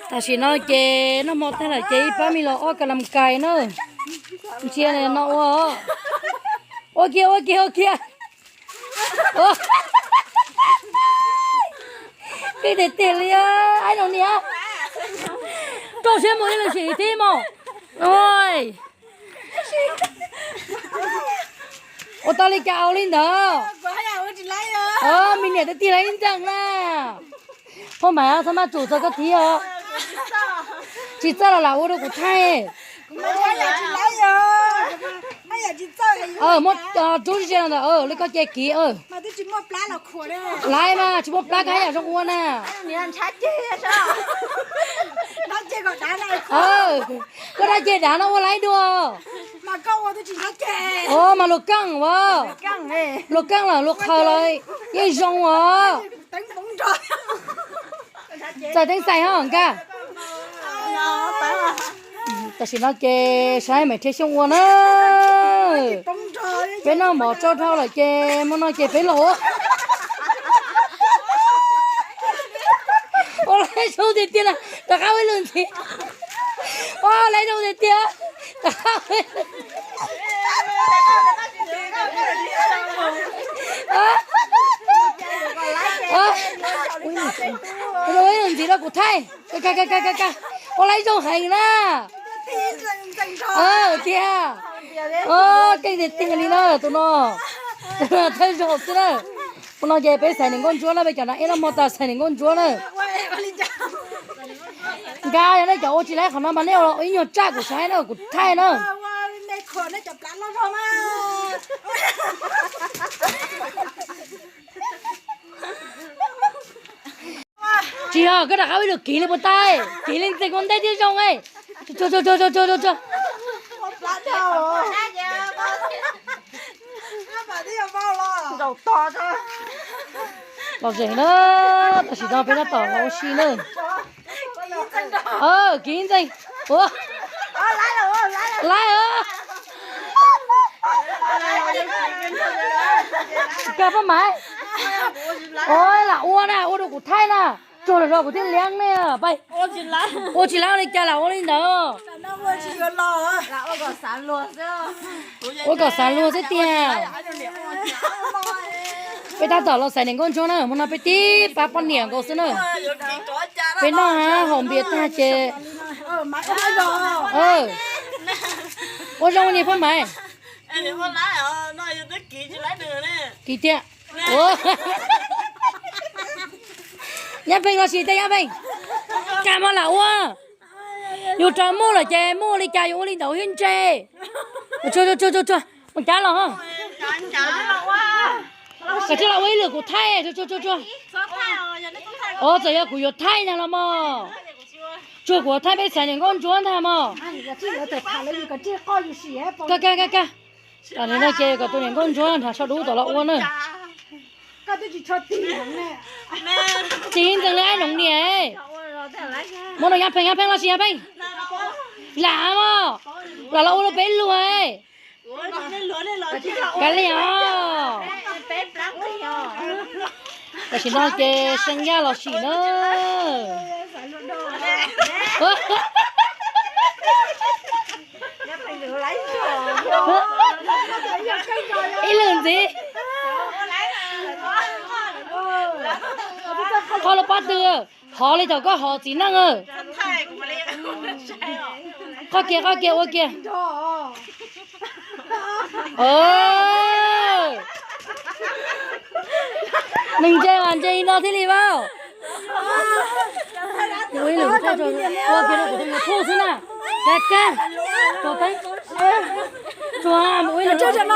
Tam sim no ces noj hmo tag lawm ces ib pab me los ob kas las kais na. Ntsia no ua, ua kiag ua kiag ua kiag. Keej tiag tiag li, aib no niam. Rau siab mus ib leeg sim tib mog. Ua tau li cas ua li ntawd. Me niam twb tig lawv ib ntxees na. Phauj Maiv, txhob maj tsum txog koj thiab os. Tsis txawj los lam ua rau kuv thaij. Muab rub ze ze los ntawm li koj ce kiv. Laiv mas tsis muaj plab koj haj yam zoo ua na. Koj dab ce dav no ua laiv dua. Mas luag keej as, luag keej los luag qhaws los yeej zoo as. Txais teeb xais ho nkag. Tam sim no ces saib Maiv Rhiab Xyooj ua na. Peb noj mov tsau dhau lawm ces hmo no ces peb los ua. Ua laiv zoo tiag tiag na, rov qab ua ib lwm ntxiv. Ua laiv zoo tiag tiag, rov qab ua. Ua ib lwm ntxiv rau kuv thaij. Ka ka ka ka ka. Ua laiv zoo heev na. Tiag. Keej tiag tiag li na tus no. Thawj zaug xwb na. Ua no ces peb xaiv niam nkauj ntsuab na, peb cov no ib noj hmo tas xaiv niam nkauj ntsuab na. Nkag yog nej cov ua tsis laiv qhov no mas nej ua ib nyuag tsaj kuv saib na, kuv thaij na. Tsis yog, koj rov qab ua ib lwm kiv li puas tau, kiv li ntxeev ua ntej thiaj zoo. Tsuag tsuag tsuag tsuag tsuag. Los ze na, tam sim no peb tab tom los ua si na. Kiv ntxeev. Ua, laiv. Koj poj Maiv, ua lam ua na, ua rau kuv thaij na. Tsuag lawm los kuv thiaj liab ne. Ua tsis laiv li cas lam ua li ntawd. Ua kom xav luag xwb tiag. Peb tab tom los xaiv niam nkauj ntsuab na, hmo no peb tib pab poj niam nkaus xwb na. Peb noj haus npias tag ces ua zoo niag poj Maiv. Kiv tiag. Nyab Pheej los sis tej Nyab Pheej, cas mas lam ua. Yus raws muaj lawm ces muaj li cas yus ua li ntawd thiab ntse. Tsuag tsuag tsuag tsuag, mus cab los. Koj tsis los ua ib lwm kuv thaij. Tsuag tsuag tsuag tsuag. Txawm yog kuv yuav thaij ntag los mog. Tsuag kuv yuav thaij peb xaiv niam nkauj ntsuab ntag mog. Ka ka ka. Tam sim no ces kom tus niam nkauj ntsuab nrhav tsho dub tom los ua na. Tsis ntxeev li aib noov niam. Muab rau Nyab Pheej, Nyab Pheej los sis Nyab Pheej. Lam mog, lam los ua rau peb luag. Kav liam os. Tam sim no ces See Yaj los sim na. Ib lwm ntxiv. Qhov lub pob tw, hov li thaum koj hov txiv neej. Qoj kiag, qoj kiag, ua kiag. Nws ntse mas ntse li no thiaj li vaub. Ua kiag rau kuv tus niam phuj xwb na. Kag kag, tus teeb, tsuag mus ua ib lwm.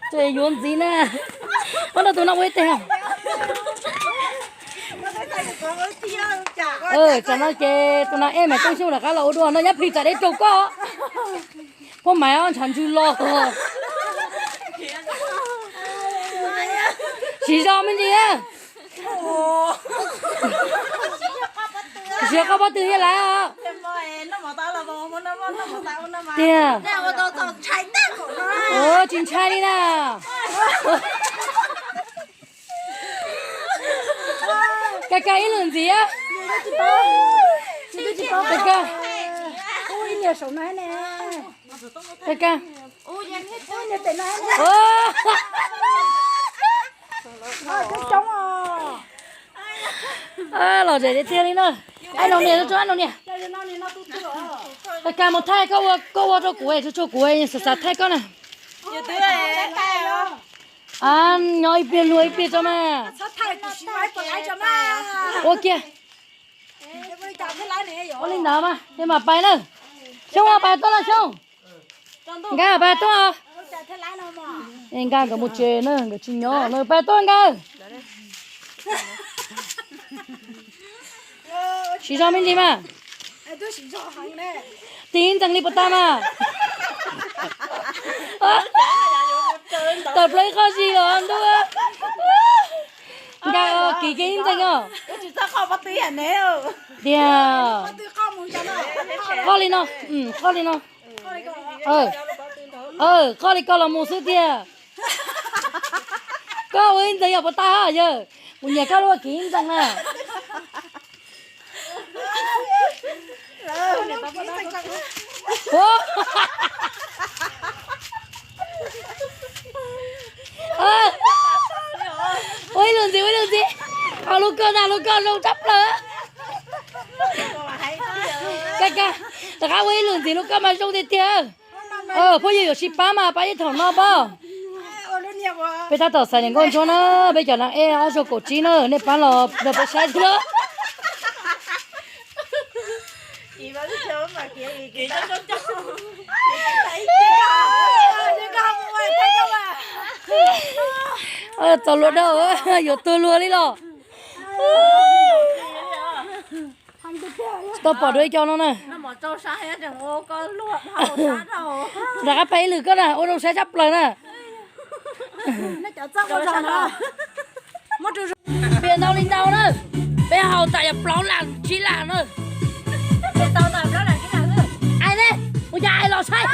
Ces yuav ntxiv na. Muab rau tus no ua ib teg. Tsam no ces tus no ej Maiv Tooj Xyooj rov qab los ua dua no, Nyab Pheej txav deb rau koj. Poj Maiv ntshav ntswg los. Siv zog me ntsis. Siv qoj pob tw thiab lawm. Tiag. Tsis ntshai li na. Ka ka ib lwm ntxiv. Ka ka. Ka ka. Los zem tiag tiag li na. Ai no niam, tso ai no niam. Ka ka mus thaij, koj ua rau kuv, tso tso kuv, xav xav thaij koj na. Nyob ib pliag luag ib pliag tso mas. Ua kiag. Ua li ntawd mas, es mam pais na. Xyoob, pais tuaj los Xyoob. Nkawd pais tuaj. Nkawd nkawd mus tsev na, nkawd tsis nyob na, pais tuaj nkawd. Siv zog me ntsis mas. Tig ib ntxees li puas tag mas. Tawm plaws ib qho zis los ntuj. Nkawd kiv kiag ib ntxees os. Tiag. Qoj li no, qoj li no. Qoj li koj los mus xwb tiag. Koj ua ib ntxees yog puas tag yawg? Kuv nyiam koj lub kiv ib ntxees na. Ua ib lus ntxiv, ua ib lus ntxiv. Ho lub koj ntag, lub koj zoo tshaj plaws. Ka ka, rov qab ua ib lus ntxiv, lub koj mas zoo tiag tiag. Phooj ywg yuav sib pab mas pab ib thaum no pab. Peb tab tom xaiv niam nkauj ntsuab na, peb cov nas ej ob zaug kaum tsib na, nej pab los rau peb saib thiab. Txaus luag dab, yuav tuag luag li los. Tsis tau pom dua ib co no na. Rov qab pab ib lwm koj na, ua zoo saib tshaj plaws na. Piam ntau li ntau na. Peb haus tas yog plaub lam tsib lam na. Ais ne, ua cas ais los saib.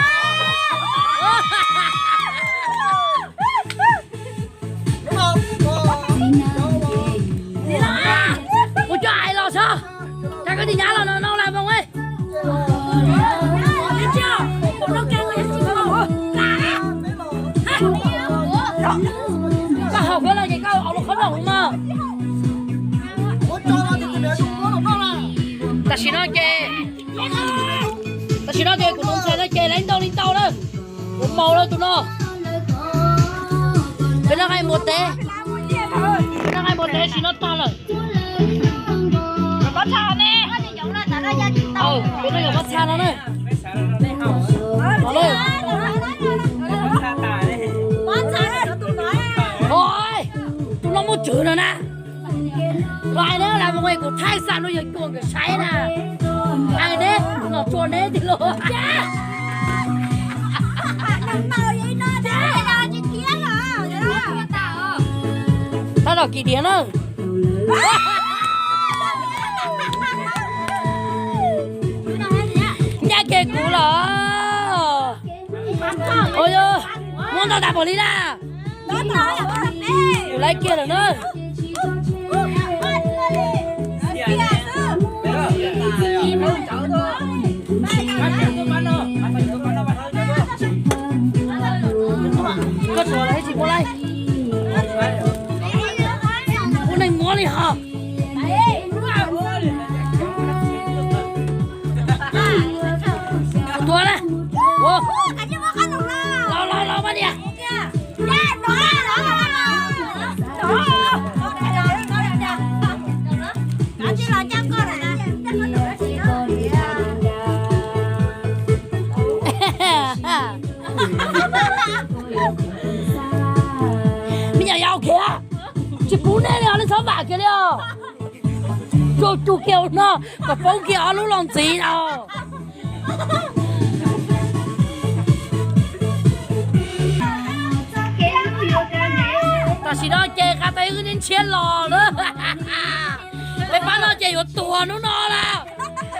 Ua cas ais los saib. Cas koj tig nyab los no lam moos. Koj haus koj no ces koj ua lub qhob noom mas. Tam sim no ces, tam sim no ces kuv tus ntxhais no ces lawv ntau li ntau lawm. Kuv maus lawm tus no. Peb noj nqaij npua teb, peb noj nqaij npua teb sim no tag lawm. Peb noj yog pob txha no na. Tus no muaj tswv no na. Los ais neb lam mus kuv thaij xam no yog cuag nkawd saib na. Ais neb los tsuas neb tig los. Tab tom kis diav na. Ncaj kiag kuv los. Ua yog muab ntau tas pom li na. Kuv laiv kiag lawm na. Koj tsuav los tsis muaj laij. Kuv neeg muab li hos. Kuv tuag na. Los los los mas niam. Me nyuam yaus khiav, tsis pub nej li os, nej txhob vam kiag li os. Tsuag tsuag kiag no kom poob kiag ob lub los ntxiv no. Tam sim no ces qab tau wb ntshiab los na. Peb pab no ces yuav tuag hnub no lawm.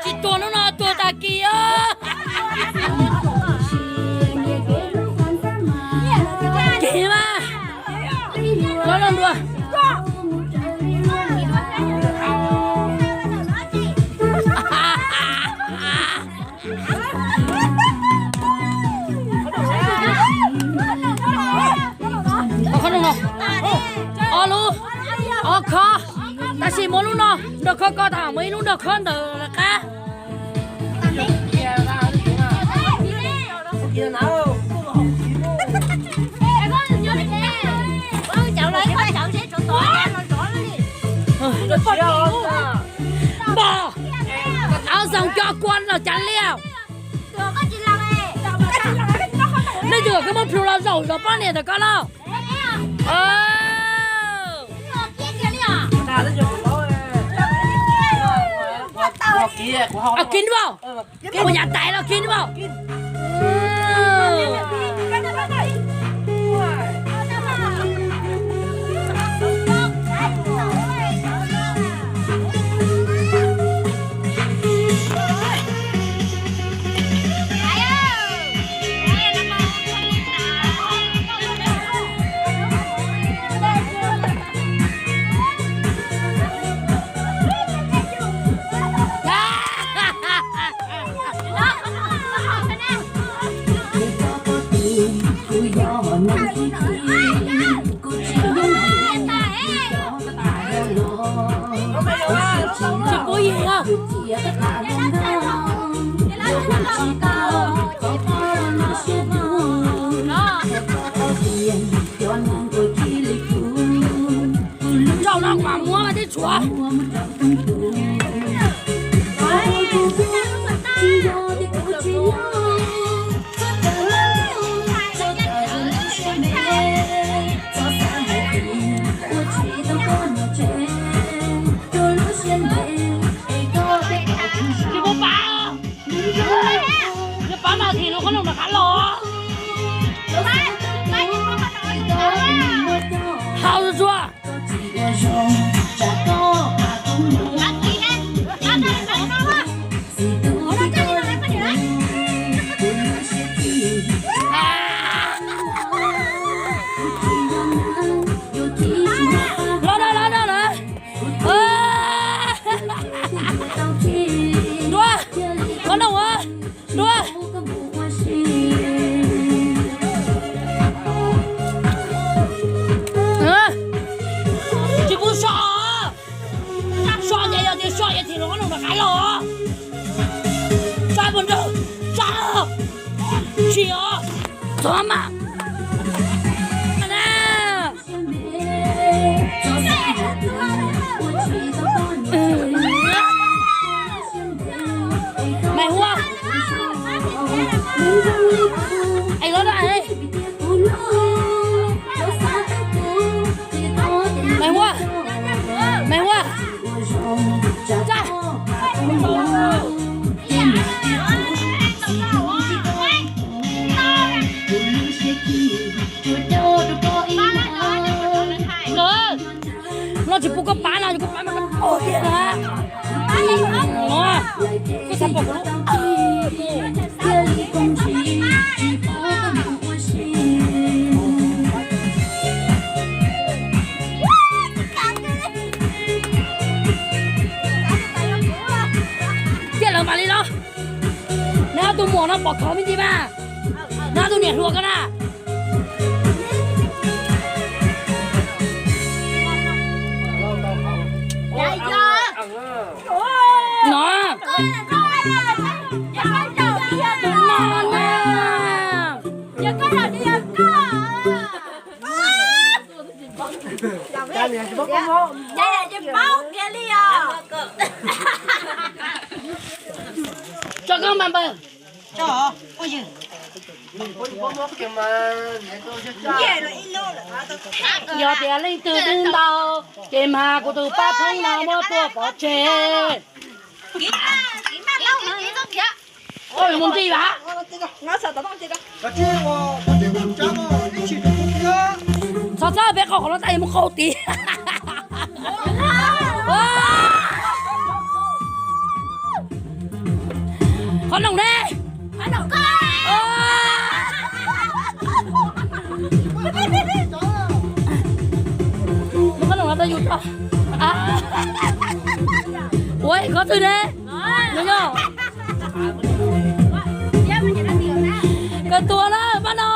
Tsis tuag hnub no tuag tag kis os. Kiv mas. Los los ntua. Ob khob, tab sis muab lub no nrog khob ko tham, muab ib lub nrog khob ntawd lawv qab. Npog, áo dòng cho quân los chắn liêu. Nej twb kom koj muab plhu los zaum zov poj niam ntawm koj no. Kib npauj, kib npauj, yav tais los kib npauj. Tsis pub yig os. Zaum no mas muab mas twb tshuav. Tsis pub pab, yog pab mas thim lub qhob noom rov qab los. Haus zuag zuag. Los, los, los, los, los. Dua, qhob noom, dua. Tsis pub so, so ces yog tias so ces thim lub qhob noom rov qab los. So puas nrog, so, tsis os, txhob mas. Mày hua. Ê, ló ra ê. Mày hua. Mày hua. Ra. Lawm. No tsis pub koj pab no, koj pab mas koj pab tiag na. Koj xav pom kuv lub. Ciaj lawv mam li los. Neb ob tug muam no pom khov me ntsis mas. Neb ob tug niam hluas ko na. No. No na. Tso koj mas npawg. Yog tias leej twg twb ntau, ces mas kuv tus pab Thoob no muab tua pov tseg. Mus nti vas. Txhob txhob peb qau qhov no tas mus qau tid. Qhov noom ne. Qhov noom no tau yus tso. Ua qhov twg ne? Nyob nyob. Kawg tuag na pab no.